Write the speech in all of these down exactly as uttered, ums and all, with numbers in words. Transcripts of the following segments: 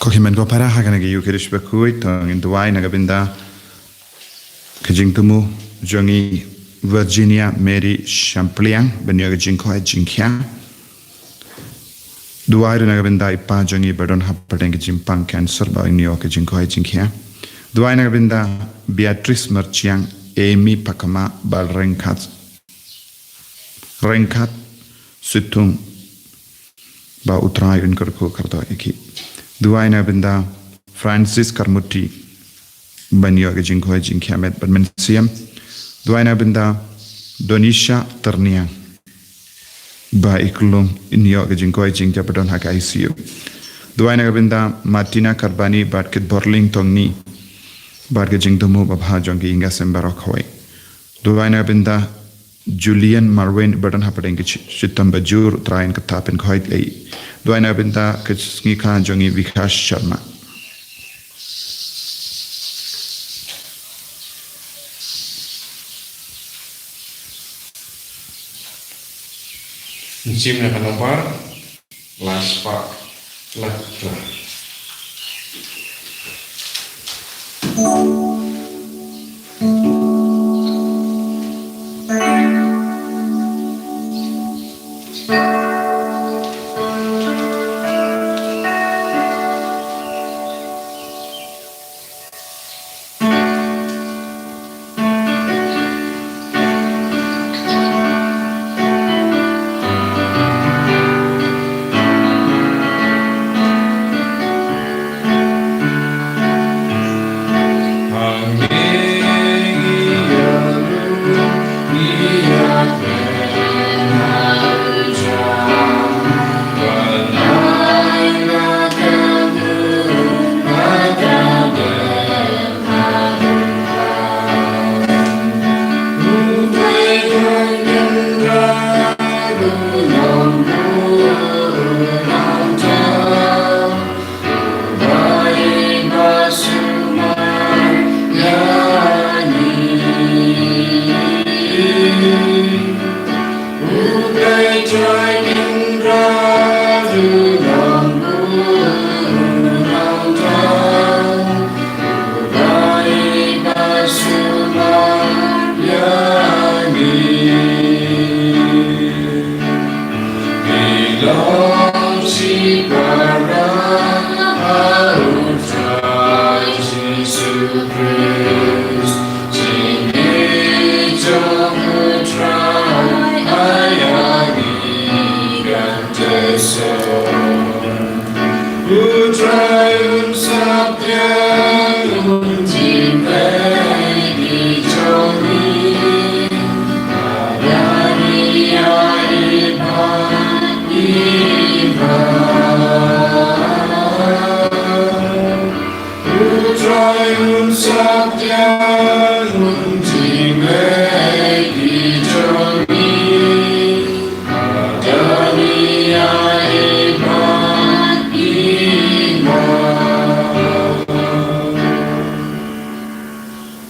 Ko hynmen ko para, ha kane ka Eucharist bakhuid to ngin duwai na ka bynta ka jingthmu jong i Virginia Mary Shampliang ban ïoh ka jingkoit jingkhiah. Duwai ruh na ka bynta i pa jong i ba don hapdeng ka jingpang cancer ba un ïoh ka jingkoit jingkhiah. Duwai na ka bynta Beatrice Marchiang, Amy Pakama, Bal Rengkhat, Rengkhat Situng, ba U Trai un kyrkhu kyrdoh ïa ki. Duwai na ka bynta Francis Karmuti ban ïoh ka jingkoit jingkhiah met bad mynsiem. Duwai na ka bynta Donisha Terniang ba i klum in ïoh ka jingkoit jingkhiah ba don ha ka I C U. Duwai na ka bynta Martina Karbani bad Kitborling Tongni bad ka jingthmu babha jong ki ïing ki sem baroh kawei. Duwai na ka bynta Julian Marwin ba don hapdeng ka shi-, shitom bajur, U Trai un kyrtha pynkhoit ïa i. Duwai na ka bynta ka sngikha jong i Vikash Sharma. Ngin shim na ka nombar, last part, last part.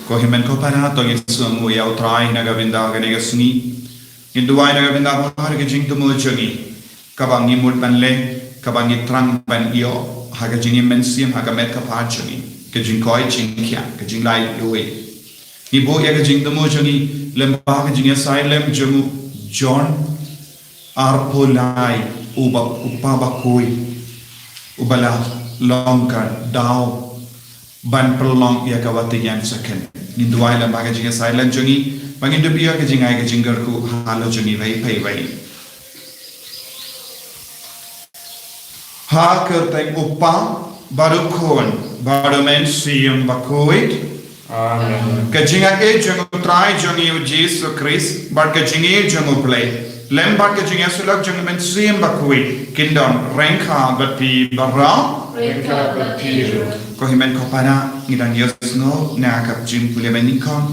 Ko hynmen ko para, to ngin sngewnguh ïa U Trai na ka bynta kane ka sngi. Ngin duwai na ka bynta bha ka jingthmu jong ngi, kaba ngi mut ban leh, kaba ngi thrang ban ïoh ha ka jingim mynsiem, ha ka met ka phad jong ngi, ka jingkoit jingkhiah, ka jinglait luid. Ngi buh ïa ka jingthmu jong ngi lyngba ka jingïasaid lem jong u John Arpulai, uba, u pa bakhuid, uba la long ka daw ban pynlong ïa ka watiñan second. Ngin duwai lyngba ka jingïasaid lem jong ngi, ba ngin dup ïa ka jingai ka jingkyrkhu halor jong ngi iwei pa iwei. Ha ka kyrteng u Kpa, bad u Khun, bad u Mynsiem Bakhuid. Amen. Ka jingïeit jong u Trai jong ngi u Jisu Khrist, bad ka jingïeit jong u Blei, lem bad ka jingïasyllok jong u Mynsiem Bakhuid, kin don ryngkat bad phi baroh. Ryngkat bad phi ruh. Ko hynmen ko para, ngi dang ïohsngew na ka jingpule mynnyngkong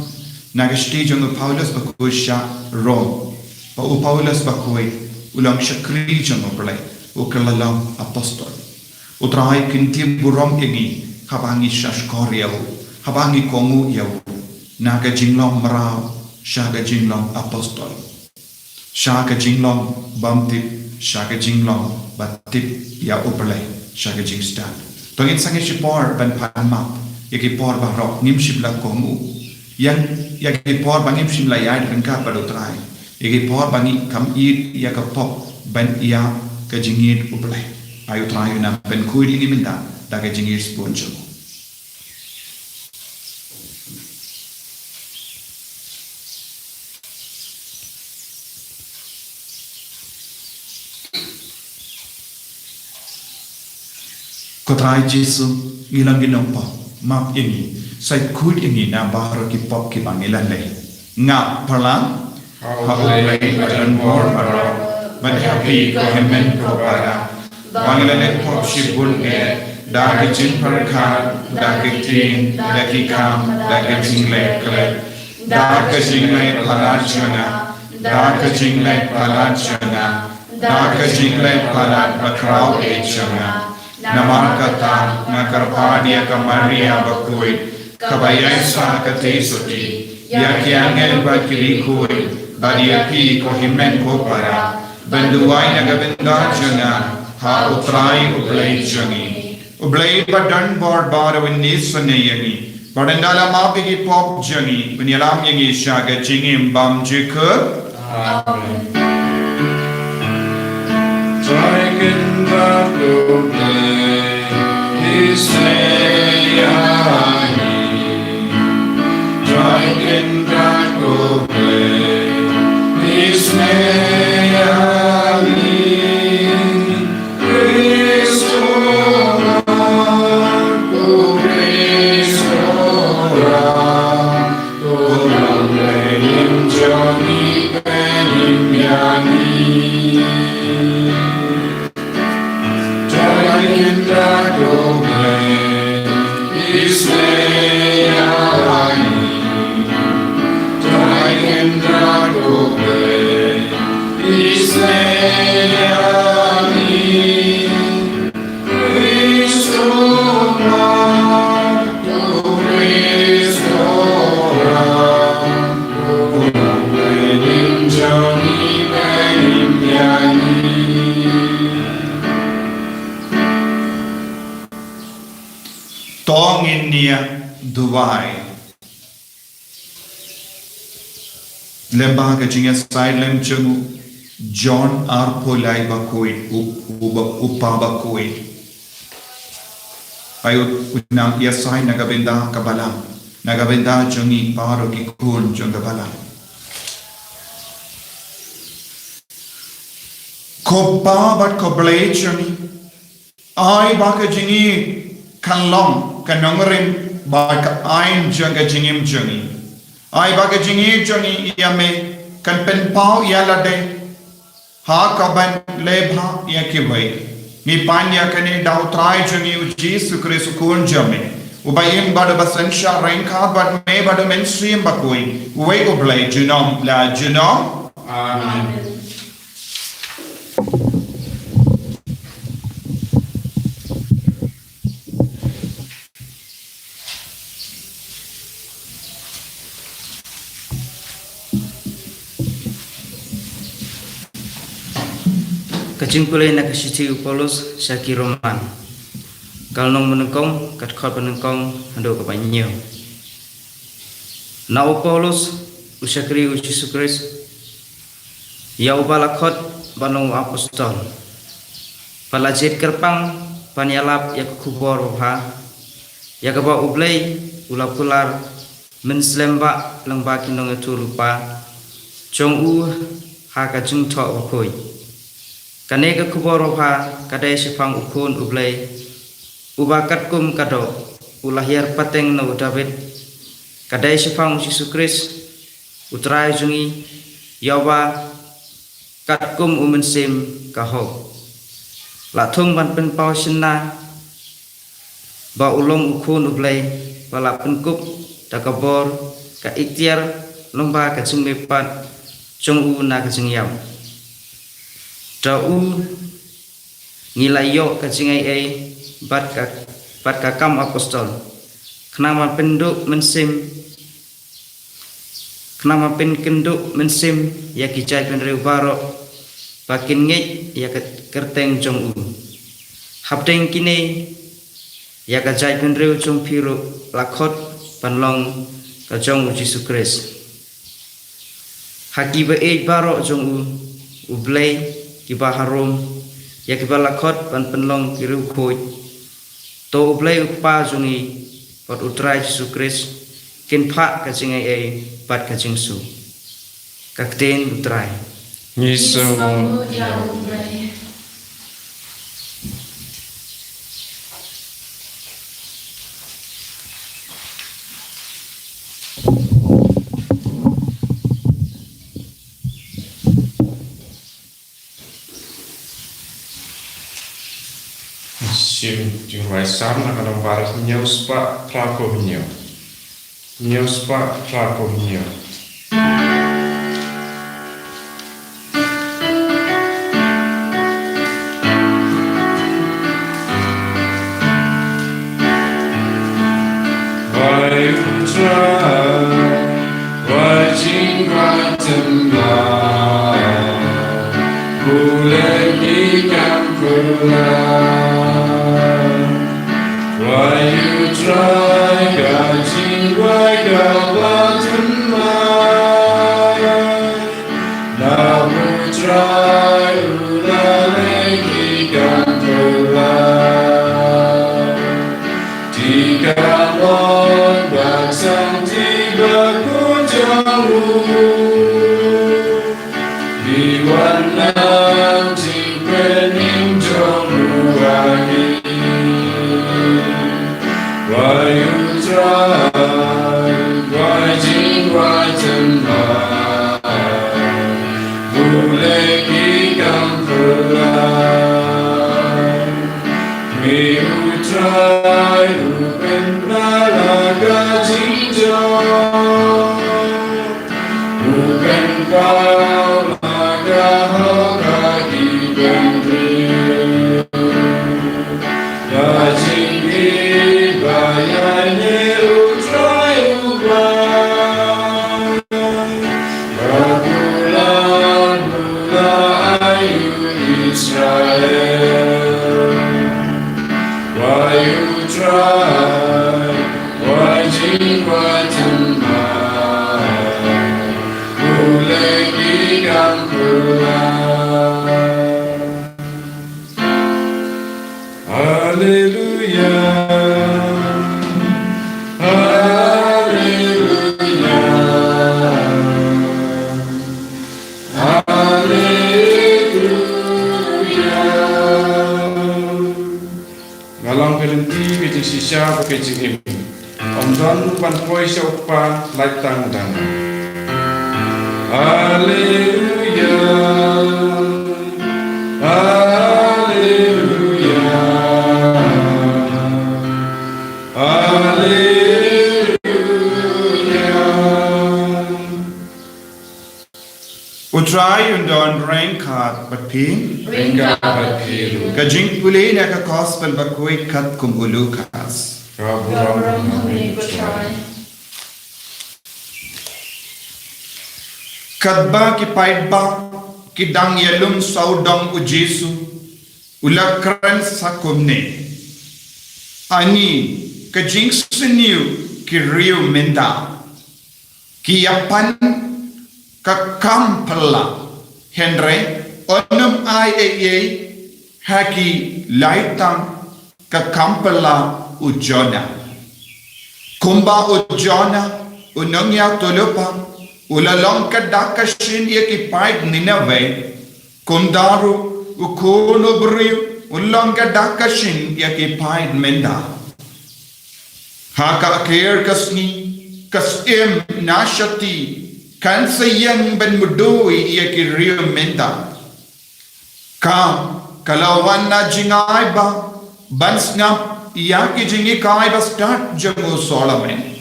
na ka shithi jong u Paulus bakhuid sha Rom. Ba u Paulus bakhuid u long shakri jong u Blei, u kylla long apostol. U Trai kyntiew burom ïa ngi haba ngi shahshkor ïa u, haba ngi kohnguh ïa u, na ka jinglong mraw sha ka jinglong apostol, sha ka jinglong bymtip sha ka jinglong ba tip ïa u Blei, sha ka jingstad. To ngin sangeh shipor ban pan map ïa ki por baroh ngim shym la kohnguh, ïa, ïa ki por ba ngim shym la ïaid ryngkat bad U Trai, ïa ki por ba ngi kham ïeit ïa ka pop ban ïa ka jingïeit U Blei. Ai U Trai un nang pynkhuid ïa ngi mynta da ka jingïeit sbun jong u. Ko Trai Jisu, ngi long ki nongpop, map ïa ngi, sa khuid ïa ngi na baroh ki pop kiba ngi la leh. Nga pyrshang ha U Blei badonbor baroh, bad ha phi ko hynmen ko para, ba ngi la leh pop shibun eh, da ka jingpyrkhat, da ka ktien, da ki kam, da ka jingleh klet, da ka jingleh palat jong nga, da ka jingleh palat jong nga, da ka jingleh palat bakhraw eh jong nga. Namar kata nga kyrpad ïa ka Maria bakhuid, kaba ïaisah katei sotti, ïa ki angel bad ki riewkhuid, bad ïa phi ko hynmen ko para, ban duwai na ka bynta jong nga ha U Trai U Blei jong ngi. U Blei badonbor baroh un isynei ïa ngi, bad un da la map ïa ki pop jong ngi, bad un ïalam ïa ngi sha ka jingim bymjukut. Amen. Trai Kynrad U Blei, isynei ïa ngi. Trai Kynrad U Blei, isynei ïa ngi. Khrist u Ram, ko Khrist u Ram, ko Nongpynim jong ngi, pynim ïa ngi. Trai Kynrad U Blei, isynei ïa ngi. Trai Kynrad U Blei, isynei ïa ngi. Khrist u Ram, ko Khrist u Ram, ko Nongpynim jong ngi, pynim ïa ngi. To ngin ïa duwai. Lyngba ka jingïasaid lem jong u John arphew lai bakhuid, u, u, u pa bakhuid. Ai u, u nang ïasaid na ka bynta ka balang, na ka bynta jong ngi baroh ki khun jong ka balang. Ko Pa bad ko Blei jong ngi, ai ba ka jingïeit kan long ka nongrim bad ka aiñ jong ka jingim jong ngi. Ai ba ka jingïeit jong ngi ïa me kan pynpaw ïa lade ha kaban leh bha ïa kiwei. Ngi pan ïa kane da U Trai jong ngi U Jisu Khrist U Khun jong me, uba im bad uba synshar ryngkat bad me bad U Mynsiem Bakhuid, uwei U Blei junom la junom. Amen. Ka jingpule na ka shithi u Paulus sha ki Roman. Ka lynnong banyngkong, ka dkhot banyngkong haduh kaba hynñiew. Na u Paulus, u shakri u Jisu Khrist, ïa uba la khot ban long u apostol, ba la jied kyrpang ban ïalap ïa ka khubor babha, ïa kaba U Blei u la kular mynslem bha lyngba ki nongïathuhlypa jong u ha ka jingthoh bakhuid. Kane ka khubor babha ka dei shaphang U Khun U Blei, uba katkum ka doh u la hiar pateng na u Dabid, ka dei shaphang u Jisu Khrist, U Trai jong ngi, ïa uba katkum u Mynsiem ka hok la thung ban pynpaw shynna ba u long U Khun U Blei, ba la pynkup da ka bor ka iktiar lyngba ka jingmihpat jong u na ka jingïap. Da u ngi la ïoh ka jingai ei bad ka, bad ka kam apostol, khnang ban pynduh mynsiem, khnang ban pynkynduh mynsiem ïa ki jaitbynriew baroh ba kin ngeit ïa ka kyrteng jong u. Hapdeng kine Ïa ka jaitbynriew jong phi ruh la khot ban long ka jong U Jisu Khrist. Ha ki ba ïeit baroh jong u, U Blei, ki ba ha Rom, ïa ki ba la khot ban pynlong ki riewkhuid. To U Blei U Kpa jong ngi bad U Trai Jisu Khrist kin phah ka jingaiei bad ka jingsuk. Ka ktien U Trai. Ngi sngewbha ïa U Blei. Shim jingruwai Salm na ka nombar hynñiew spah phra phew hynñiew. Hynñiew spah phra phew hynñiew. Wai U Trai, wai jingwai tynrai, u leh ki kam phylla. Wai U Trai, ka jingwai kaba tynrai. Naba U Trai u la leh ki kam phylla. Te ka long ba san te ba khuid jong u. Ki wan nang jingpynïeng jong u ha ngi. Wai U Trai, wai jingwai tynrai, u leh ki kam phylla. Ngi U Trai u pynbna la ka jingjop, u pynpaw la ka hok ha ki bynriew. Ka jingïeit ba ïaineh U Trai u Blei, ka kular bula aïu Israel. Wai U Trai, wai jingwai tynrai, u leh ki kam phylla. Haleluya. Haleluya. Haleluya. Nga long ka lynti, ka jingshisha bad ka jingim. Ym don ruh ban poi sha U Kpa lait tang da nga. Haleluya. Haleluya. Haleluya. U Trai un don ryngkat bad phi. Ryngkat bad phi ruh. Ka jingpule na ka Gospel bakhuid katkum u Lukas. Ka burom ha me, U Trai. Katba ki paidbah ki dang ïalum sawdong U Jisu, u la kren sa kumne: Ani ka jingsniew ki riew mynta. Ki ïapan ka kam phylla, hynrei un ym ai ei ei ha ki lait tang ka kam phylla u Jonah. Kumba u Jonah u nongïathuhlypa u la long ka dak ka shin ïa ki paid Nineveh, kumta ruh u Khun u briew un long ka dak ka shin ïa ki paid mynta. Ha ka kyrkhu ka sngi, ka Syiem Nashati kan sa ïeng ban mudui ïa ki riew mynta. Ka, ka la wan na jngai ba ban sngap ïa ki jinghikai ba stad jong u Solomon.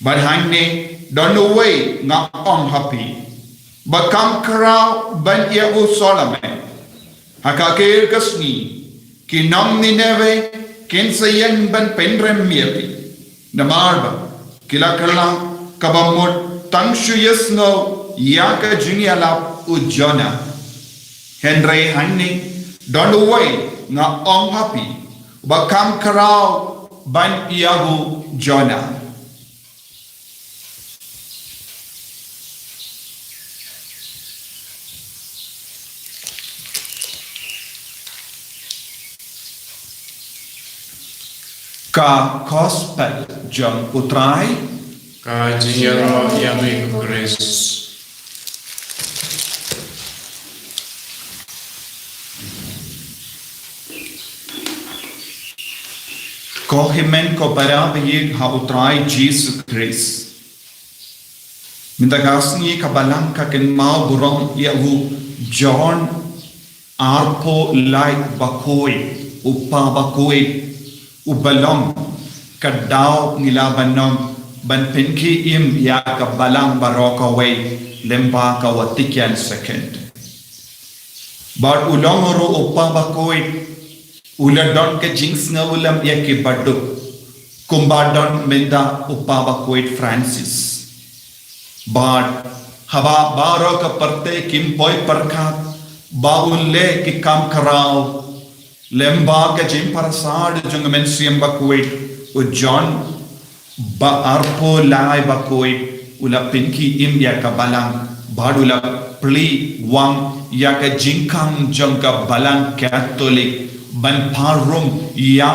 Bad hangne don uwei, nga ong ha phi, ba kham khraw ban ïa u Solomon. Ha ka kyrkhu ka sngi, ki nong Nineveh kin sa ïeng ban pynrem ïa phi. Namar ba ki la kylla kaba mut tang shu ïasngew ïa ka jingïalap u Jonah. Hynrei hangne don uwei, nga ong ha phi, ba kham khraw ban ïa u Jonah. Ka Gospel jong u Trai. Ka jingïaroh ïa me ko Khrist. Ko hynmen ko para baieit ha u Trai Jisu Khrist. Mynta ka sngi ka Balang ka kynmaw burom ïa u John arphew lai bakhuid, u pa bakhuid, u ba long ka daw ngi la ban ong ban pynkhie im ïa ka Balang baroh kawei lyngba ka Vatican Second. Bad u long ruh u pa bakhuid, u la don ka jingsngewlem ïa ki baduk, kumba don mynta u pa bakhuid Francis. Bad haba baroh ka pyrthei kim poi pyrkhat ba un leh ki kam khraw, lyngba ka jingpyrsad jong u Mynsiem Bakhuid, u John ba arphew lai bakhuid u la pynkhie im ïa ka Balang, bad u la plie wang ïa ka jingkhang jong ka Balang Katholik ban pynrung ïa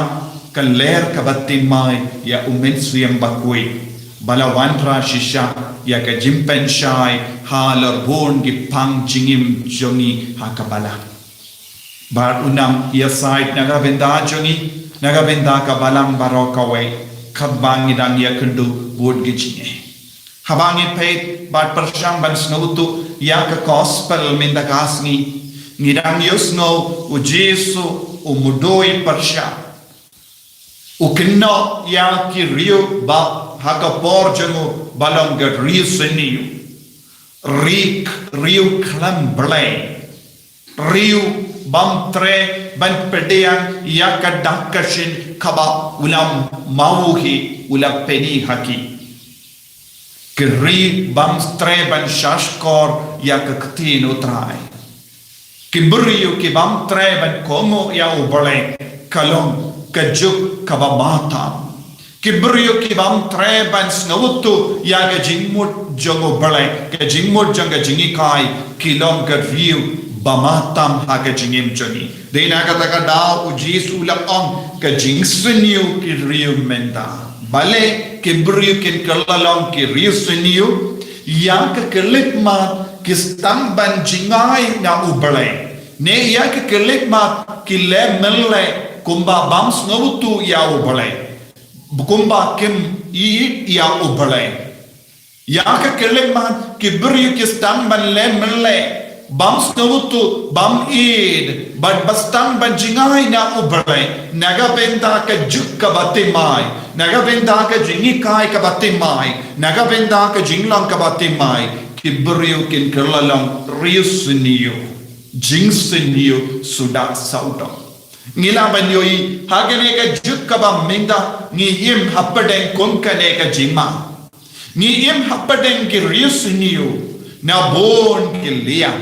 ka lyer kaba thymmai ïa u Mynsiem Bakhuid, ba la wanrah shisha ïa ka jingpynshai halor bun ki pang jingim jong ngi ha ka Balang. Bad u nang ïasaid na ka bynta jong ngi, na ka bynta ka Balang baroh kawei, katba ngi dang ïakynduh bun ki jingeh. Haba ngi peit bad pyrshang ban sngewthuh ïa ka Gospel mynta ka sngi, ngi dang ïohsngew u Jisu u mudui pyrshah. U kynnoh ïa ki riew ba ha ka por jong u ba long ka riew synñiew. Ri-, riew khlem Blei. Riew bym treh ban pdiang ïa ka dak ka shin kaba u la maw hi, u la pyni ha ki. Ki riew bym treh ban shahshkor ïa ka ktien u Trai. Ki briew ki bym treh ban kohnguh ïa u Blei, ka long ka juk kaba matam. Ki briew ki bym treh ban sngewthuh ïa ka jingmut jong u Blei, ka jingmut jong ka jinghikai, ki long ka riew ba matam ha ka jingim jong ngi. Dei na kata ka daw u Jisu u la ong ka jingsynñiew ki riew mynta. Balei ki briew kin kylla long ki riew synñiew? Ïa ka khyllipmat ki sdang ban jngai na u Blei, ne ïa ka khyllipmat ki leh mynleh kumba bym sngewthuh ïa u Blei, kumba kim ïeit ïa u Blei? Ïa ka khyllipmat ki briew ki sdang ban leh mynleh, bym sngewthuh, bym ïeit, bad ba sdang ban jngai na u Blei, na ka bynta ka juk kaba thymmai, na ka bynta ka jinghikai kaba thymmai, na ka bynta ka jinglong kaba thymmai, ki briew kin kylla long riew synñiew, jingsynñiew suda sawdong. Ngi lah ban ïohi ha kane ka juk kaba mynta ngi im hapdeng kum kane ka jingma. Ngi im hapdeng ki riew synñiew na bun ki liang.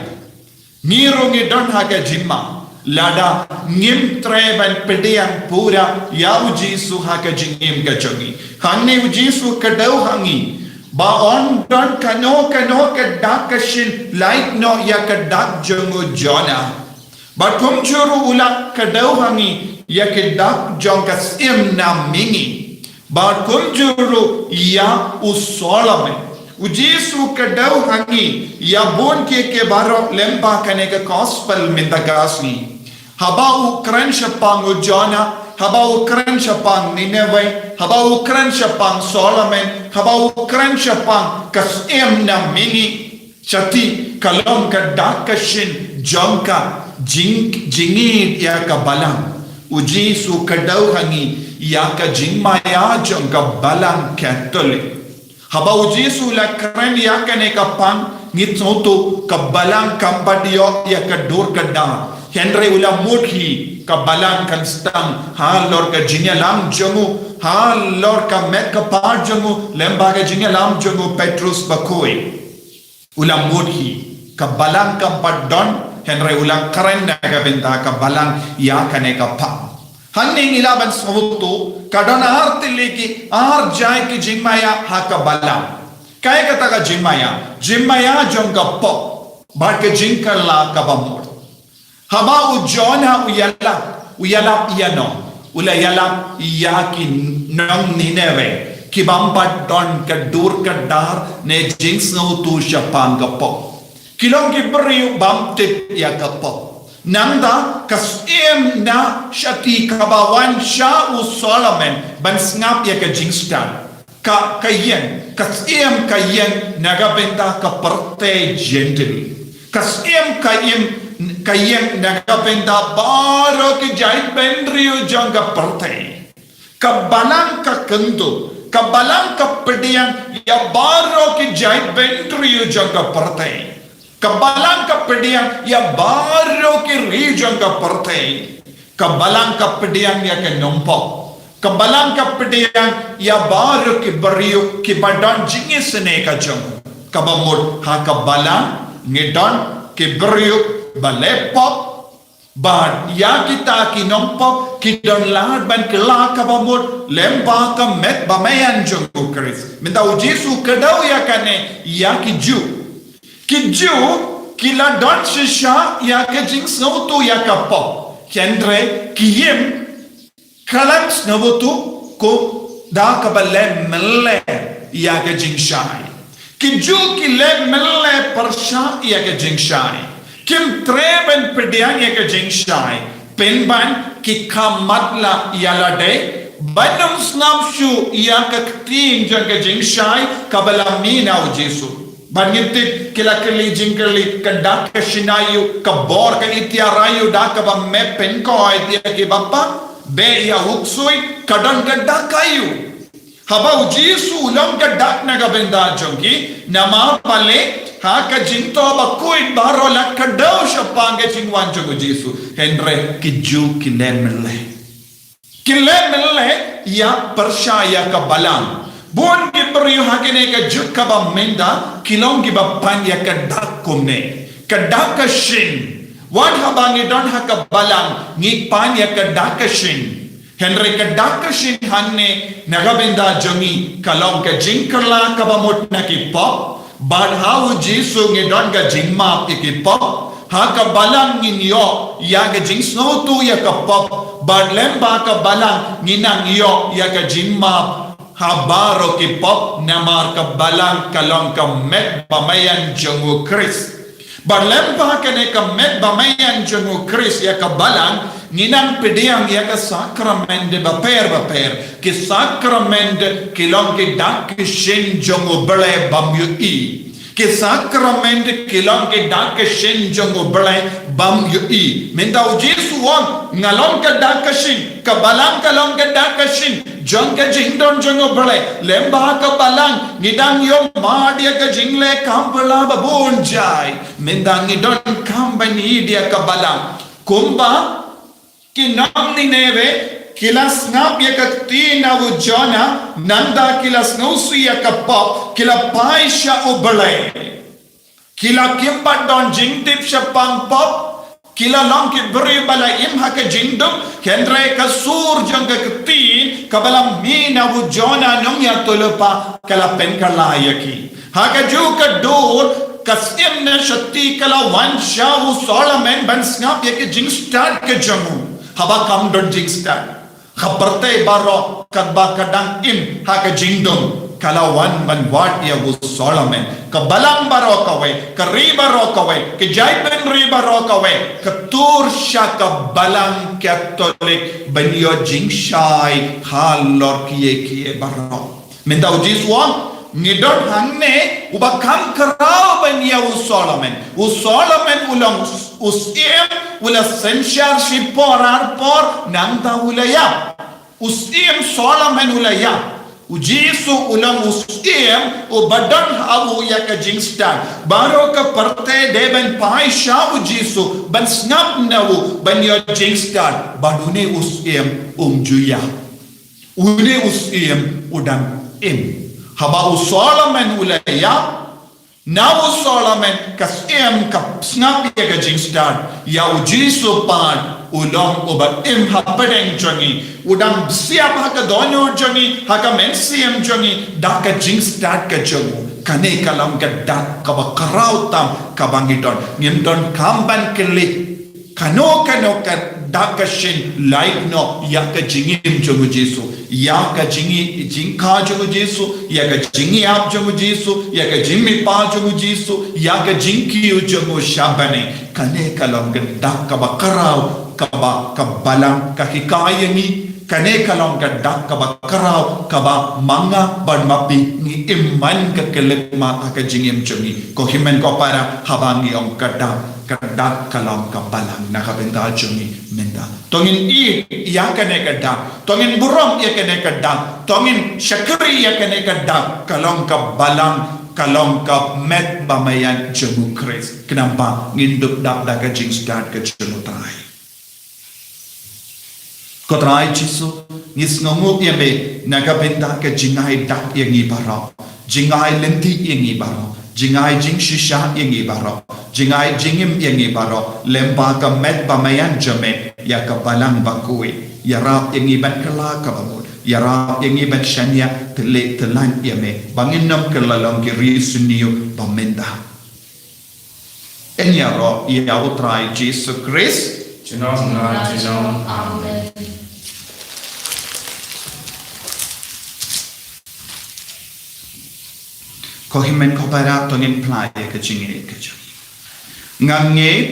Ngi ruh ngi don ha ka jingma lada ngim treh ban pdiang pura ïa u Jisu ha ka jingim ka jong ngi. Hangne u Jisu kdew ha ngi ba un don kano kano ka dak ka shin lait noh ïa ka dak jong u Jonah. Bad kumjuh ruh u la kdew ha ngi ïa ki dak jong ka syiem na mihngi. Bad kumjuh ruh ïa u Solomon. U Jisu kdew ha ngi ïa bun ki ki baroh lyngba kane ka Gospel mynta ka sngi. Haba u kren shaphang u Jonah, haba u kren shaphang Nineveh, haba u kren shaphang Solomon, haba u kren shaphang ka syiem na mihngi. Shati ka long ka dak ka shin jong ka jing-, jingïeit ïa ka Balang. U Jisu kdew ha ngi ïa ka jingmaïa jong ka Balang Katholik. Haba u Jisu u la kren ïa kane ka pang, ngi sngewthuh ka Balang kam pat ïoh ïa ka dur ka dar. Hynrei u la mut hi ka Balang kan sdang halor ka jingïalam jong u, halor ka met ka phad jong u, lyngba ka jingïalam jong u Petrus bakhuid. U la mut hi ka Balang kam pat don, hynrei u la kren na ka bynta ka Balang ïa kane ka pang. Hangne ngi lah ban sngewthuh, ka don ar tylli ki ar jait ki jingmaïa ha ka balang. Kaei kata ka jingmaïa? Jingmaïa jong ka pop bad ka jingkylla kaba mut. Haba u Jonah u ïalap, u ïalap ïano? U la ïalap ïa ki nong Nineveh, ki bym pat don ka dur ka dar ne jingsngewthuh shaphang ka pop. Ki long ki briew bym tip ïa ka pop. Nangta ka syiem na shati kaba wan sha u Solomon ban sngap ïa ka jingstad. Ka, ka ïeng, ka syiem ka ïeng na ka bynta ka pyrthei Jentil. Ka syiem ka ïeng, ka ïeng na ka bynta baroh ki jaitbynriew jong ka pyrthei. Ka balang ka kyntu, ka balang ka pdiang ïa baroh ki jaitbynriew jong ka pyrthei. Ka balang ka pdiang ïa baroh ki ri jong ka pyrthei. Ka balang ka pdiang ïa ka nongpop. Ka balang ka pdiang ïa baroh ki briew kiba don jingisynei ka jong. Kaba mut ha ka balang ngi don ki briew ba leh pop, bad ïa kita ki nongpop ki don lad ban kylla kaba mut lyngba ka met bameiñ jong u Khrist. Mynta u Jisu kdew ïa kane ïa ki Jiw. Ki Jiw ki la don shisha ïa ka jingsngewthuh ïa ka pop. Hynrei ki im khlem sngewthuh, ko da kaba leh myllei ïa ka jingshai. Ki Jiw ki leh myllei pyrshah ïa ka jingshai. Kim treh ban pdiang ïa ka jingshai. Pynban ki kham matlah ïa lade ban ym sngap shuh ïa ka ktien jong ka jingshai kaba la mih na u Jisu. Bad ngi tip ki la kylli jingkylli, ka dak ka shin aïu, ka bor ka itiar aïu da kaba me pynkoit ïa kiba pang? Beh ïa u ksuid, ka don ka dak aïu? Haba u Jisu u long ka dak na ka bynta jong ki, namar balei ha ka jingthoh bakhuid baroh la kdew shaphang ka jingwan jong u Jisu. Hynrei ki Jiw ki leh myllei. Ki leh myllei ïa pyrshah ïa ka balang. Bun ki briew ha kane ka juk kaba mynta ki long kiba pan ïa ka dak kumne. Ka dak ka shin. Wat haba ngi don ha ka balang ngi pan ïa ka dak ka shin. Hynrei ka dak ka shin hangne na ka bynta jong ngi ka long ka jingkylla kaba mut na ki pop. Bad ha u Jisu ngi don ka jingmap ïa ki pop. Ha ka balang ngin ïoh ïa ka jingsngewthuh ïa ka pop. Bad lyngba ka balang ngin nang ïoh ïa ka jingmap ha baroh ki pop, namar ka balang ka long ka met bameiñ jong u Khrist. Bad lyngba kane ka met bameiñ jong u Khrist ïa ka balang, ngin nang pdiang ïa ka sakramen bapher bapher. Ki sakramen ki long ki dak ki shin jong u Blei bym ïohi. Ki sakramen ki long ki dak ki shin jong u Blei bym ïohi. Mynta u Jisu u ong, nga long ka dak ka shin, ka balang ka long ka dak ka shin jong ka jingdon jong u Blei. Lyngba ka balang ngi dang ïoh mad ïa ka jingleh kam pala ba bun jai. Mynta ngi donkam ban ïohi ïa ka balang. Kumba ki nong Nineveh ki la sngap ïa ka ktien na u Jonah, nangta ki la sngewsih ïa ka pop, ki la phai sha u Blei. Ki la kim pat don jingtip shaphang pop, ki la long ki briew ba la im ha ka jingdum, hynrei ka sur jong ka ktien kaba la mih na u Jonah nongïathuhlypa ka la pynkylla ïa ki. Ha kajuh ka dur, ka syiem na shati ka la wan sha u Solomon ban sngap ïa ka jingstad ka jong u. Haba kam don jingstad, ka pyrthei baroh kaba ka dang im ha ka jingdum, ka la wan ban wad ïa u Solomon. Ka balang baroh kawei, ka ri baroh kawei, ka jaitbynriew baroh kawei, ka tur sha ka balang Katholik ban ïoh jingshai halor kiei kiei baroh. Mynta u Jisu u ong, ngi don hangne uba kham khraw ban ïa u Solomon. U Solomon u long u syiem, u la synshar shipor arpor, nangta u la ïap. U syiem Solomon u la ïap. U Jisu u long u syiem uba don ha u ïa ka jingstad. Baroh ka pyrthei dei ban phai sha u Jisu, ban sngap na u, ban ïoh jingstad. Bad une u syiem um ju ïap. Une u syiem u dang im. Haba u Solomon u la ïap, Na u Solomon ka siem ka sngap ïa ka jingstad, ïa u Jisu pat u long uba im hapdeng jong ngi, u dang bsiap ha ka dohnud jong ngi, ha ka mynsiem jong ngi, da ka jingstad ka jong u. Kane ka long ka dak kaba khraw tam kaba ngi don. Ngim donkam ban kylli kano kano ka dak ka shin lait noh ïa ka jingim jong u Jisu, ïa ka jingi jingkha jong u Jisu, ïa ka jingïap jong u Jisu, ïa ka jingmihpat jong u Jisu, ïa ka jingkiew jong u sha bneng. Kane ka long ka dak kaba khraw kaba ka Balang ka hikai ïa ngi. Kane ka long ka dak kaba khraw kaba ma nga bad ma phi ngi im man ka khyllipmat ha ka jingim jong ngi. Ko hynmen ko para, haba ngi ong ka dak, ka dak ka long ka Balang na ka bynta jong ngi mynta. To ngin ïeit ïa kane ka dak, to ngin burom ïa kane ka dak, to ngin shakri ïa kane ka dak, ka long ka Balang, ka long ka met ba maïan jong u Khrist. Khnang ba ngin dup dap da ka jingstad ka jong u Trai. Ko Trai Jisu, ngi sngewnguh ïa me na ka bynta ka jingai dak ïa ngi baroh, jingai lynti ïa ngi baroh, jingai jingshisha ïa ngi baroh, jingai jingim ïa ngi baroh, lem bad ka met ba maïan jong me ïa ka Balang bakhuid. Ïarap ïa ngi ban kylla kaba mut, ïarap ïa ngi ban shaniah, tylli tyllan ïa me ba ngin ym kylla long ki ri sniew ba mynta. Ïaroh ïa u Trai Jisu Khrist. Junom na junom. Amen. Ko hynmen ko para, to ngin phla ïa ka jingngeit ka jong ngi. Nga ngeit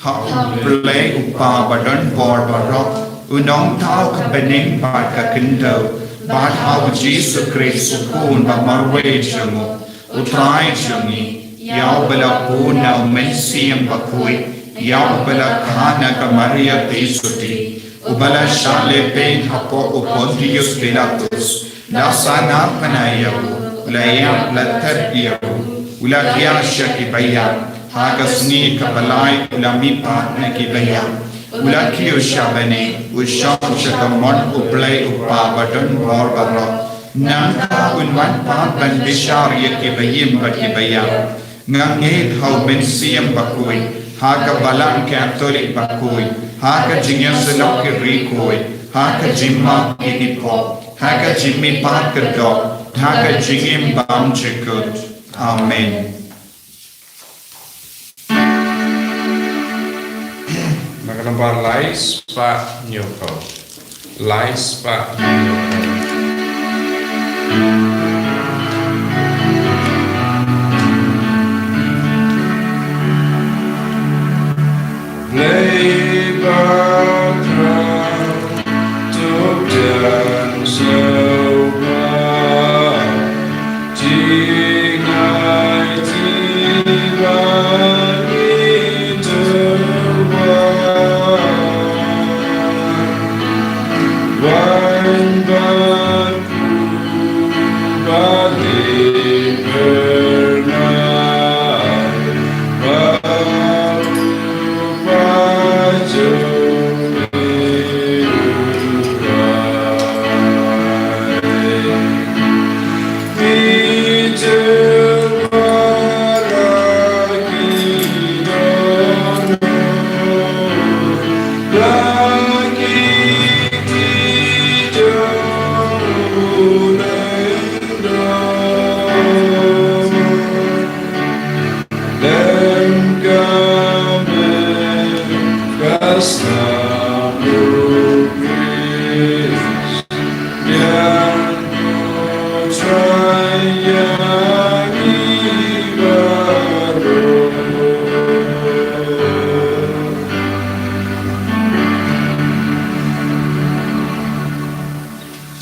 ha u Blei u Kpa badonbor baroh, u nongthaw ka bneng bad ka khyndew, bad ha u Jisu Khrist u Khun ba marwei jong u, u Trai jong ngi, ïa uba la bun na u Mynsiem Bakhuid, ïa uba la kha na ka Maria Theisotti, uba la shah lehbeiñ hapoh u Pontius Pilatus, la sahnarphna ïa u, u la ïap, la thep ïa u, u la thiah sha ki baïap, ha ka sngi kaba lai u la mihpat na ki baïap, u la kiew sha bneng, u shong sha ka mon u Blei u Kpa badonbor baroh. Nangta un wan pat ban bishar ïa ki baïm bad ki baïap. Nga ngeit ha u Mynsiem Bakhuid, ha ka Balang Katholik bakhuid, ha ka jingïasyllok ki riewkhuid, ha ka jingmap ki kpoh, ha ka jingmihpat ka doh, ha ka jingim bymjukut. Amen. Na ka nombar lai spah hynñiewphew. Lai spah hynñiewphew. Blei ba khraw, to pdiang sngewbha. Jingai jingwan ngi tyrwa, wan bad u ba dei pyrnai, ba u ba jong ngi u Trai.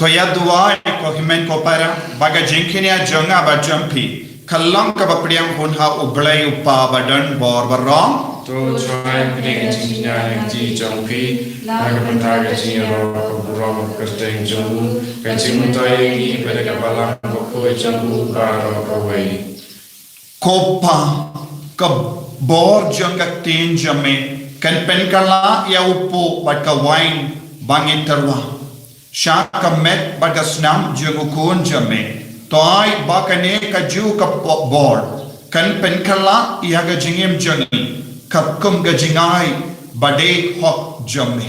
To ïa duwai ko hynmen ko para, ba ka jingkñia jong nga bad jong phi kan long kaba pdiang hun ha u Blei u Kpa badonbor baroh. To Trai, pdiang ka jingkñia ha ka kti jong phi, na ka bynta ka jingïaroh ka burom ka kyrteng jong u, ka jingmyntoi ïa ngi bad ïa ka Balang bakhuid jong u baroh kawei. Ko Kpa, ka bor jong ka ktien jong me kan pynkylla ïa u puh bad ka wain ba ngi tyrwa sha ka met bad ka snam jong u Khun jong me. To ai ba kane kajuh ka po-, bor kan pynkylla ïa ka jingim jong ngi katkum ka jingai ba dei hok jong me.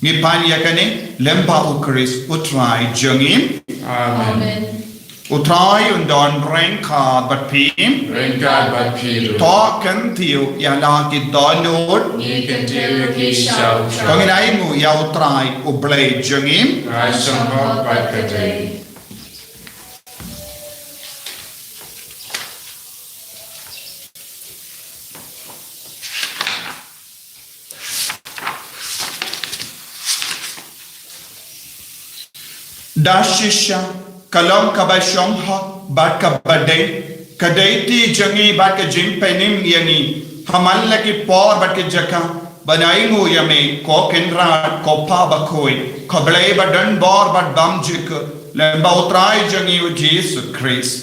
Ngi pan ïa kane lyngba U Khrist U Trai jong ngi. Amen. U Trai un don ryngkat bad phi. Ryngkat bad phi ruh. To kyntiew ïa la ki dohnud. Ngi kyntiew ïa ki sha U Trai. To ngin ainguh ïa U Trai U Blei jong ngi. Ka shong hok bad ka dei. Da shisha ka long kaba shong hok bad kaba dei, ka dei ti jong ngi bad ka jingpynim ïa ngi ha man la ki por bad ki jaka, ban ainguh ïa me, ko Kynrad, ko Pa bakhuid, ko Blei ba don bor bad bymjukut, lyngba U Trai jong ngi U Jisu Khrist.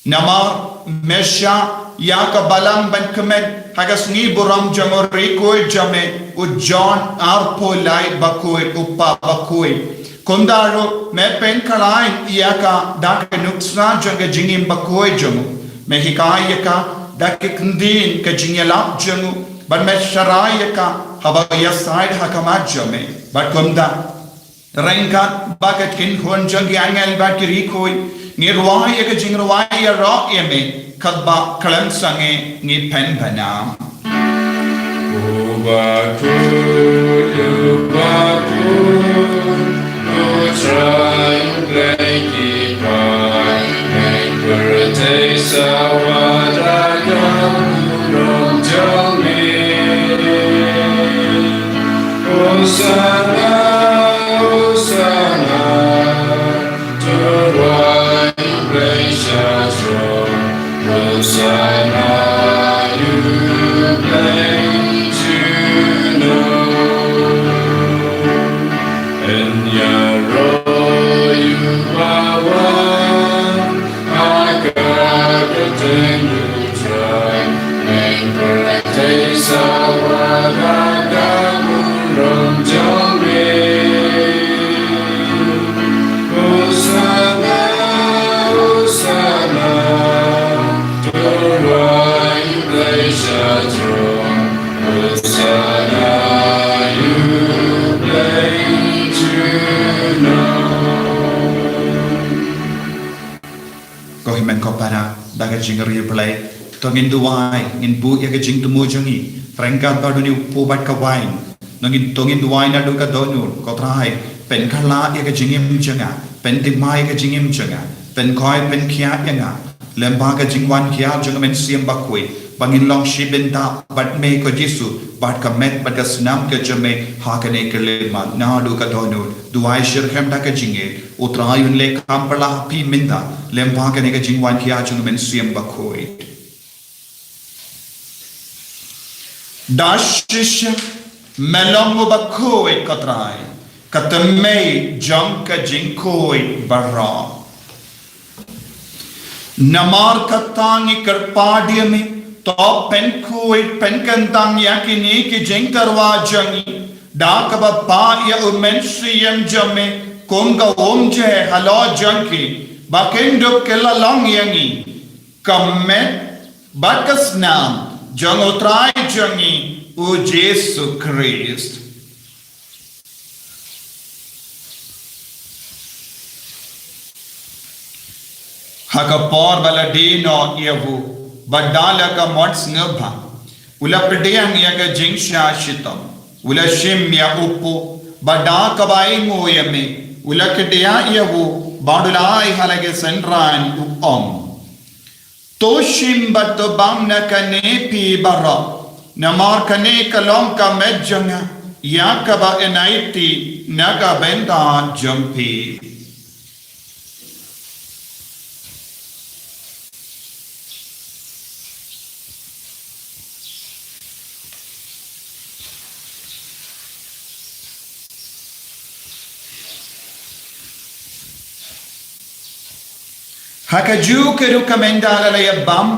Namar me shah ïa ka balang ban kmen ha ka sngi burom jong u riewkhuid jong me u John arphew lai bakhuid, u Pa bakhuid. Kumta ruh me pynkylla ïa ka da ka nuksa jong ka jingim bakhuid jong u. Me hikai ïa ka da ka kyntien ka jingïalap jong u bad me sharai ïa ka haba ïasaid ha khmat jong me. Bad kumta ryngkat bad ka kynhun jong ki angel bad ki riewkhuid, ngi rwai ïa ka jingrwai ïaroh ïa me, katba khlem sangeh ngi pynbna. U bakhuid, u bakhuid, u Trai Blei ki paid, pyrthei sawa da ka burom jong me. Hosanna, Hosanna, to U Blei sha throne. Hosanna, U Blei junom. Yn ïaroh ïa u bawan ha ka kyrteng U Trai, men pyrthei sawa da ka burom jong me. Hosanna, Hosanna, to U Blei sha throne. Hosanna, U Blei junom. Ko hynmen ko para, da ka jingriewblei, to ngin duwai, ngin buh ïa ka jingthmu jong ngi ryngkat bad une u kpu bad ka waiñ. To ngin, to ngin duwai naduh ka dohnud, ko Trai, pynkylla ïa ka jingim jong nga, pynthymmai ïa ka jingim jong nga, pynkhoh pynkhiah ïa nga lyngba ka jingwan khia jong ka Mynsiem Bakhuid, ba ngin long shi bynta bad me ko Jisu, bad ka met bad ka snam ka jong me ha kane ka khyllipmat. Naduh ka dohnud, duwai shitrhem da ka jingngeit. U Trai un leh kam pyrshah ha phi mynta lyngba kane ka jingwan khia jong ka Mynsiem Bakhuid. Da shisha me long u bakhuid ko Trai, ka thymmei jong ka jingkhuid baroh. Namar kata ngi kyrpad ïa me, to pynkhuid pynkyntang ïa kine ki jingtyrwa jong ngi da kaba pah ïa u Mynsiem jong me kum ka umjer halor jong ki, ba kin dup kylla long ïa ngi ka met bad ka snam jong u Trai jong ngi u Jisu Khrist. Ha ka por ba la die noh ïa u, bad da la ka mot sngewbha, u la pdiang ïa ka jingshah shitom, u la shim ïa u kpu, bad da kaba ainguh ïa me, u la kdiah ïa u, bad u la ai ha la ki synran, u ong: To shim bad to bam na kane phi baroh, namar kane ka long ka met jong nga, ïa kaba yn aiti na ka bynta jong phi. Ha kajuh ka rukom ynda la ïa bam,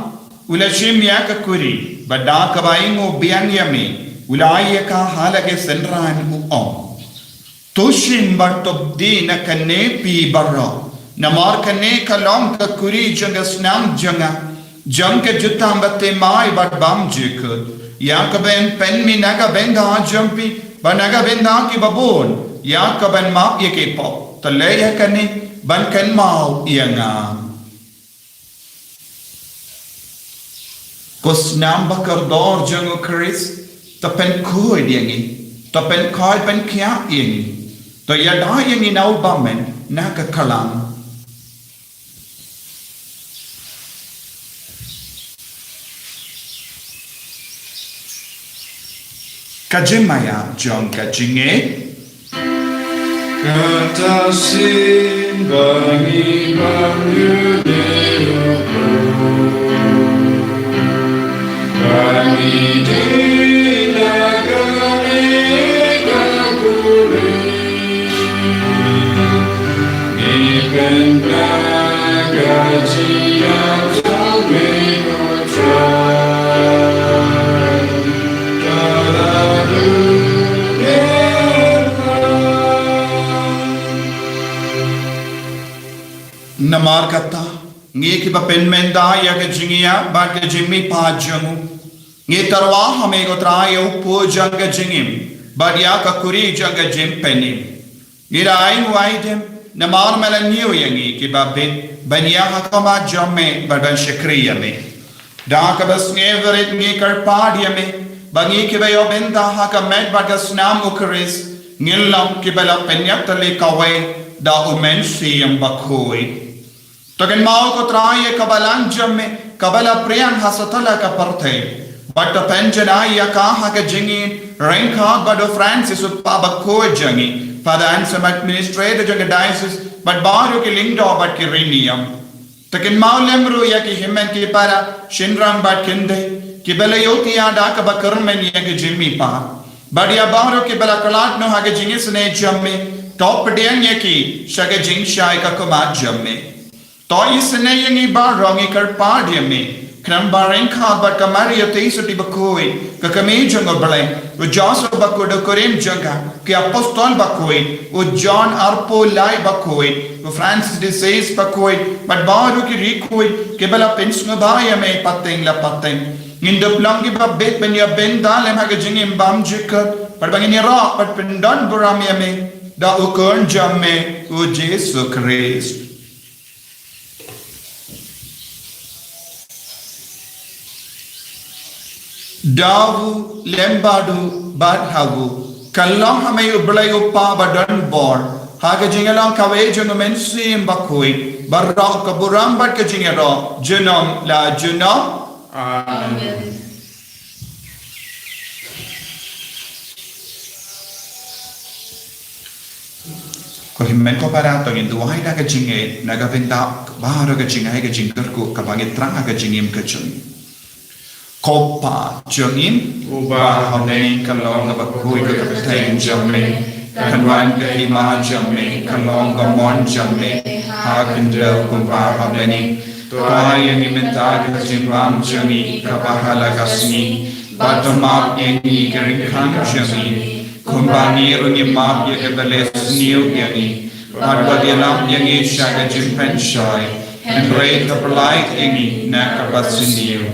u la shim ïa ka kuri, bad da kaba ainguh biang ïa me, u la ai ïa ka ha la ki synran, u ong: To shim bad to die na kane phi baroh, namar kane ka long ka kuri jong ka snam jong nga, jong ka jutang ba thymmai bad bymjukut, ïa kaban pynmih na ka bynta jong phi bad na ka bynta kiba bun, ïa kaban map ïa ki pop. To leh ïa kane ban kynmaw ïa nga. Ko snam ba kordor jong u Khrist, to pynkhuid ïa ngi, to pynkhuid pynkhiah ïa ngi, to ïada ïa ngi na u bymman na ka khlam. Ka jingmaïa jong ka jingngeit. Kata shisien ba ngi bam ïa u Blei, ba ngi dei na kane ka khuri, ngi pynbna ka jingïap jong me, ko Trai. Namar kata, ngi kiba pynmynta ïa ka jingïap bad ka jingmihpat jong u, ngi tyrwa ha me ko Trai ïa u kpu jong ka jingim bad ïa ka khuri jong ka jingpynim. Ngi da ai nguh ai dem namar me la ñiew ïa ngi kiba bit ban ïaid ha khmat jong me bad ban shakri ïa me. Da kaba sngewrit ngi kyrpad ïa me ba ngi kiba ïoh bynta ha ka met bad ka snam u Khrist ngin long kiba la pynïap tylli kawei da u Mynsiem Bakhuid. To kynmaw ko Trai ïa ka balang jong me kaba la phriang ha satlak ka pyrthei, bad to pynjanai ïa ka ha ka jingïeit ryngkat bad u Francis u kpa bakhuid jong ngi, Father Anselm administrator jong ka diocese, bad baroh ki lyngdoh bad ki riewniam. To kynmaw lem ruh ïa ki hynmen ki para, shynrang bad khyndai kiba la ïohthiah da kaba kyrmen ïa ka jingmihpat, bad ïa baroh kiba la khlad noh ha ka jingisynei jong me, to pdiang ïa ki sha ka jingshai ka khmat jong me. To isynei ïa ngi baroh, ngi kyrpad ïa me, khnang ba ryngkat bad ka Maria Theisotti bakhuid, ka kmie jong u Blei, u Joseph bakhuid u kurim jong ka, ki apostol bakhuid, u John arphew lai bakhuid, u Francis de Sales bakhuid, bad baroh ki riewkhuid kiba la pynsngewbha ïa me pateng la pateng, ngin dup long kiba bit ban ïoh bynta lem ha ka jingim bymjukut, bad ba ngin ïaroh bad pyndonburom ïa me da u Khun jong me u Jisu Khrist. Da u, lem bad u, bad ha u, ka long ha me u Blei u Kpa badonbor, ha ka jingïalong kawei jong u Mynsiem Bakhuid, baroh ka burom bad ka jingïaroh junom la junom. Amen. Ko hynmen ko para, to ngin duwai da ka jingngeit na ka bynta baroh ka jingai ka jingkyrkhu kaba ngi thrang ha ka jingim ka jong ngi. Ko Pa jong ngi uba ha bneng, ka long kaba khuid ka kyrteng jong me, kan wan ka hima jong me, kan long ka mon jong me ha khyndew kumba ha bneng. To ai ïa ngi mynta ka jingbam jong ngi kaba ha la ka sngi, bad to map ïa ngi ki ryngkang jong ngi, kumba ngi ruh ngi map ïa kiba leh sniew ïa ngi, bad wat ïalam ïa ngi sha ka jingpynshoi, hynrei to pyllait ïa ngi na kaba sniew.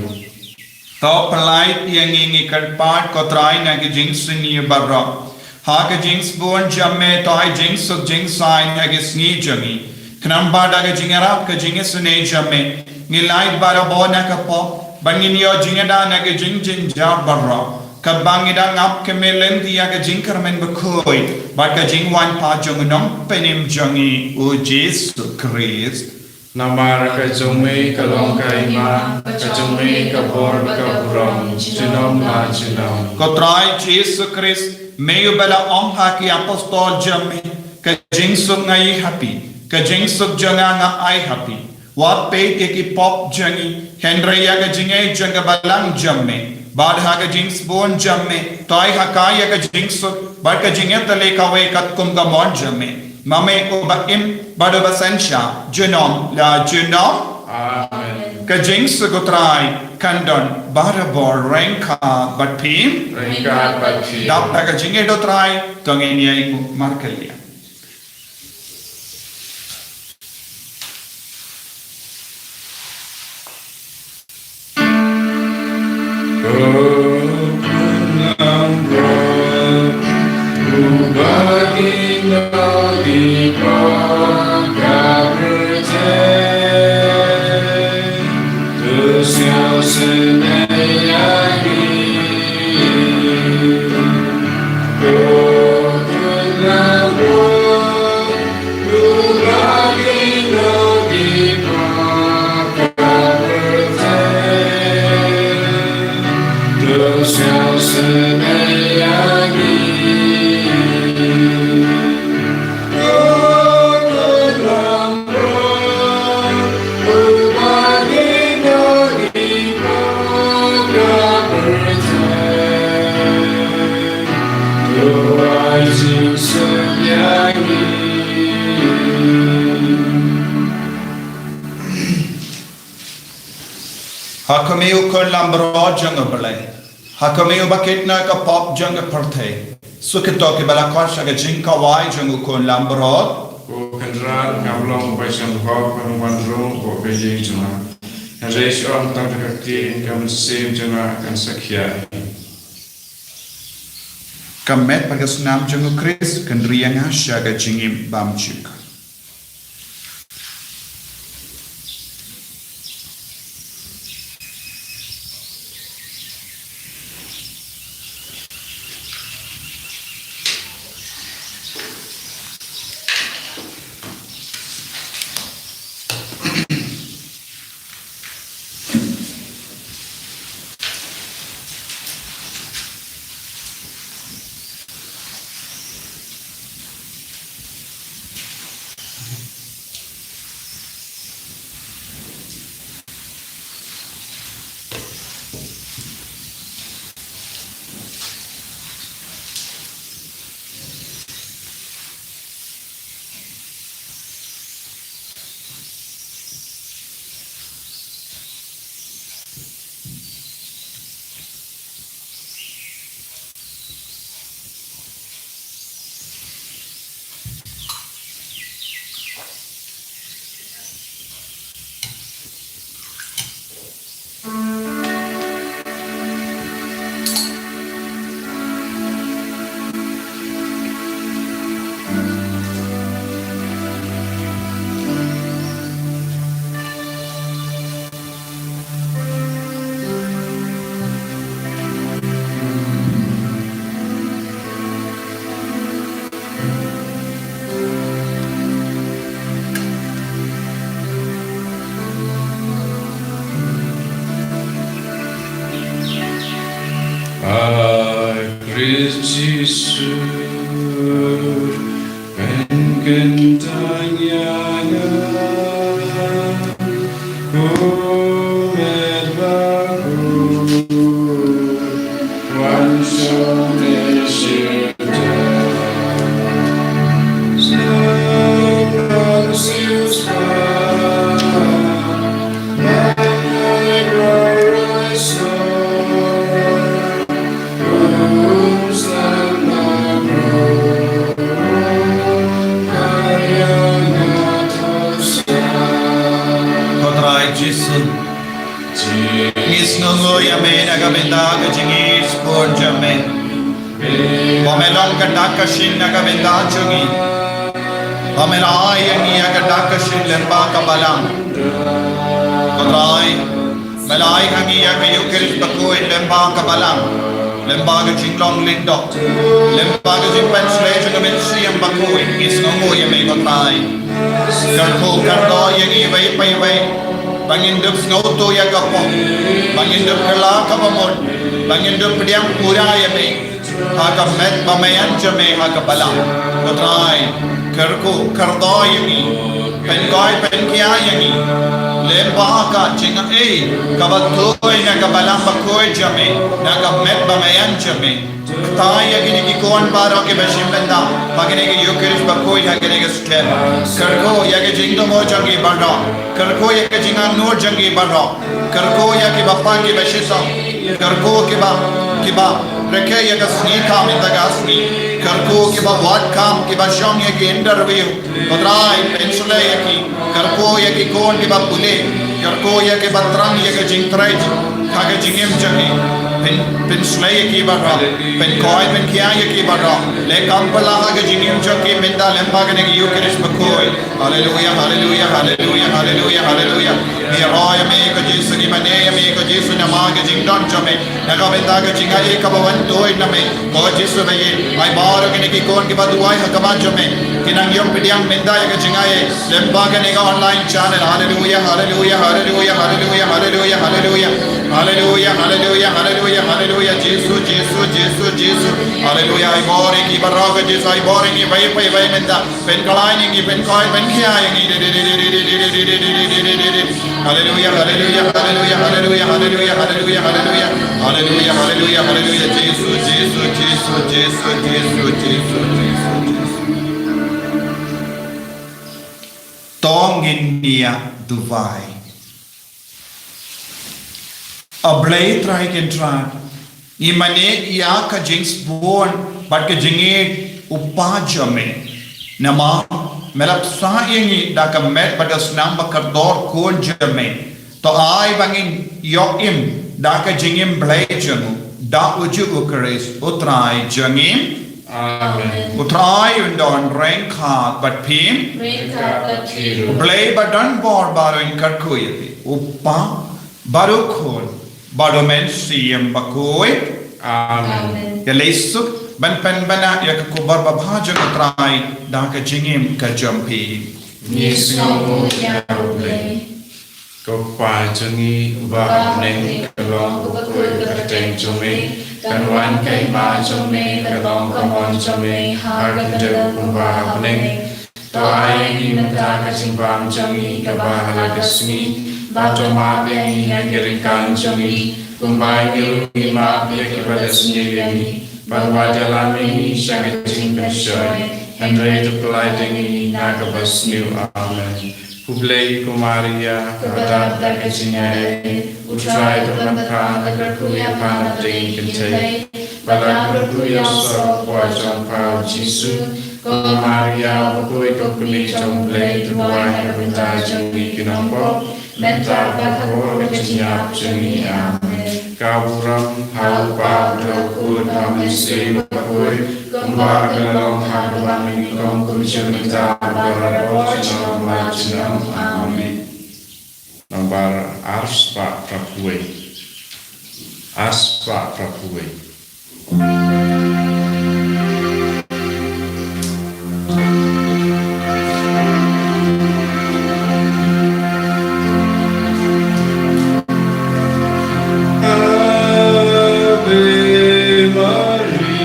To pyllait ïa ngi, ngi kyrpad ko Trai, na ki jingsniew baroh. Ha ka jingsbun jong me to ai jingsuk jingsaiñ ha ki sngi jong ngi, khnang ba da ka jingïarap ka jingisynei jong me ngi lait barabor na ka pop, bad ngin ïoh jingïada na ki jingjynjar baroh, kaba ngi dang ap kyrmen lynti ïa ka jingkyrmen bakhuid bad ka jingwan pat jong u Nongpynim jong ngi u Jisu Khrist. Namar ka jong me ka long ka hima, ka jong me ka bor bad ka burom junom la junom. Ko Trai Jisu Khrist, me uba la ong ha ki apostol jong me, ka jingsuk nga ai ha phi, ka jingsuk jong nga nga ai ha phi. Wat peit ïa ki pop jong ngi, hynrei ïa ka jingngeit jong ka balang jong me. Bad ha ka jingsbun jong me to ai ha ka ïa ka jingsuk bad ka jingïatylli kawei katkum ka mon jong me, ma me uba im bad uba synshar junom la junom. Amen. Ka jingsuk u Trai kan don barabor ryngkat bad phi. Ryngkat bad phi. Dap da ka jingïeit u Trai to ngin ïeng markylliang. Ha khmih u khun langbrot jong U Blei, ha khmih uba kit na ka pop jong ka pyrthei, shu kito kiba la khot sha ka jingkawai jong u khun langbrot. Ko Kynrad, ngam long uba sngewbha ban wan rung hapoh ka ïing jong nga, hynrei shu ong tang da ka ktien, ka mynsiem jong nga kan sa khia. Ka met bad ka snam jong U Khrist kan ri ïa nga sha ka jingim bymjukut. Ai Khrist Jisu, pynkyntang ïa nga, ko met bakhuid, wan shong ne shisha. Ko Trai Jisu, ngi sngewnguh ïa me na ka bynta ka jingïeit sport jong me. Ba me long ka dak ka shin na ka bynta jong ngi. Ba me la ai ïa ngi ïa ka dak ka shin lyngba ka balang. Ko Trai, me la ai ha ngi ïa ka Eukharist bakhuid lyngba ka balang, lyngba ka jinglong lyngdoh, lyngba ka jingpynsleh jong ka Mynsiem Bakhuid. Ngi sngewnguh ïa me, ko Trai. Kyrkhu kyrdoh ïa ngi iwei pa iwei, ba ngin dup sngewthuh ïa ka pop, ba ngin dup kylla kaba mut, ba ngin dup pdiang pura ïa me ha ka met bymïain jong me ha ka balang. Ko Trai, kyrkhu kyrdoh ïa ngi, pynkoit pynkhia ïa ngi lyngba ka jingai kaba tuid na ka balang bakhuid jong me, na ka met bymïain jong me. Kta ïa kine ki khun baroh kiba shim bynta ha kane ka Eukharist bakhuid ha kane ka step. Kyrkhu ïa ka jingdum jong ki baroh. Kyrkhu ïa ka jingangnud jong ki baroh. Kyrkhu ïa kiba pang kiba shitom. Kyrkhu kiba, kiba rakhe ïa ka sngi kam ïa ka sngi. Kyrkhu kiba wad kam, kiba shong ïa ki interview. Ko Trai, pynshlei ïa ki. Kyrkhu ïa ki khun kiba pule. Kyrkhu ïa kiba thrang ïa ka jingtrei ha ka jingim jong ki. Pyn, pynshlei ïa ki baroh. Pynkoit pynkhia ïa ki baroh. Leh kam phylla ha ka jingim jong ki mynta lyngba kane ka Eukharist bakhuid. Haleluia, haleluia, haleluia, haleluia, haleluia. Ngi ïaroh ïa me ko Jisu, ngi mane ïa me ko Jisu namar ka jingdon jong me. Na ka bynta ka jingaiei kaba wan tuid na me ko Jisu ba ïeit. Ai baroh kine ki khun kiba duwai ha khmat jong me, ki nang ïoh pdiang mynta ïa ka jingaiei lyngba kane ka online channel. Haleluia, haleluia, haleluia, haleluia, haleluia, haleluia. Haleluia, haleluia, haleluia, haleluia, haleluia. Jisu, Jisu. Haleluya, ai bor ïa ngi baroh ko Jisu, ai bor ïa ngi, pynkylla ïa ngi, pynkylla ïa ngi, pynkylla, pynkylla ïa ngi. Haleluya, haleluya, haleluya, haleluya, haleluya, haleluya, haleluya. Haleluya, haleluya, haleluya. Jisu, Jisu, Jisu, Jisu. To ngin ïa duwai. A Blei Trai Kynrad, ngi mane ïa ka jingsbun bad ka jingïeit u Pa jong me. Namar me la pynshai ïa ngi da ka met bad ka snam ba kordor Khun jong me. To ai ba ngin ïoh im da ka jingim Blei jong u, da u juh u Khrist u Trai jong ngi. Amen. U Trai un don ryngkat bad phi. Ryngkat bad phi ruh. U Blei ba don bor baroh un kyrkhu ïa phi. U Pa bad u Khun bad u Mynsiem Bakhuid. Amen. Amen. Ïa leit suk ban pynbna ïa ka khubor babha jong u Trai da ka jingim ka jong phi. Ngi sngewnguh ïa u Blei. Ko Pa jong ngi uba ha bneng, ka long ka bakhuid ka kyrteng jong me, kan wan ka hima jong me, kan long ka mon jong me ha ka khyndew kumba ha bneng. To ai ïa ngi mynta ka jingbam jong ngi kaba ha la ka sngi, bad to map ïa ngi ha ki ryngkang jong ngi, kumba ngi ruh ngi map ïa kiba la sniew ïa ngi, bad wat ïalam ïa ngi sha ka jingpynshoi, hynrei to pynlait ïa ngi na kaba sniew. Amen. Khublei ko Maria, kaba dap da ka jingaiei, u Trai u don bad pha, la kyrkhu ïa pha na pdeng ki kynthei, bad la kyrkhu ïa u soh u kpoh jong pha u Jisu. Ko Maria, bakhuid ko kmie jong u Blei, to duwai ha ka bynta jong ngi ki nongpop, mynta bad ha ka hor ka jingïap jong ngi. Amen. Ka burom ha u Pa, u Khun, u Khun bad u Mynsiem Bakhuid, kumba ka la long ha kaba mynnyngkong, kumjuh mynta bad baroh junom la junom. Amen. Nambar arspah phra phew wei. Arspah phra phew wei. Ave Maria,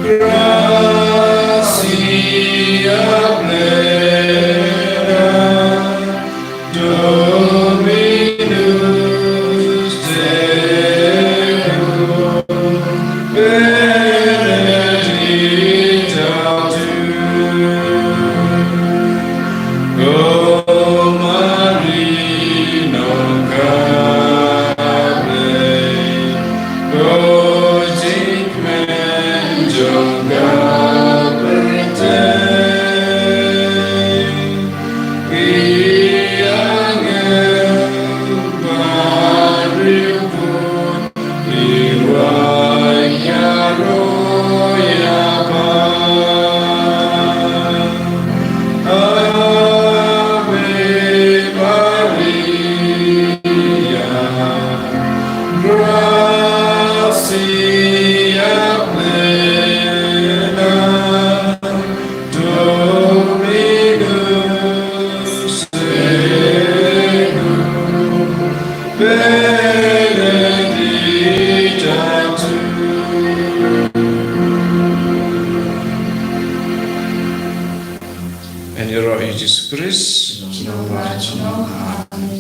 gratia plena, Dominus tecum, benedicta tu, cum mulieribus non cabes, ut hic men jong ka pyrthei. Ki angel ba riewkhuid ki ruh ki ïaroh ïa pha. Ave Maria, gratia plena, Dominus tecum, benedicta tu. Yn ïaroh ïa u Jisu Khrist. Amen.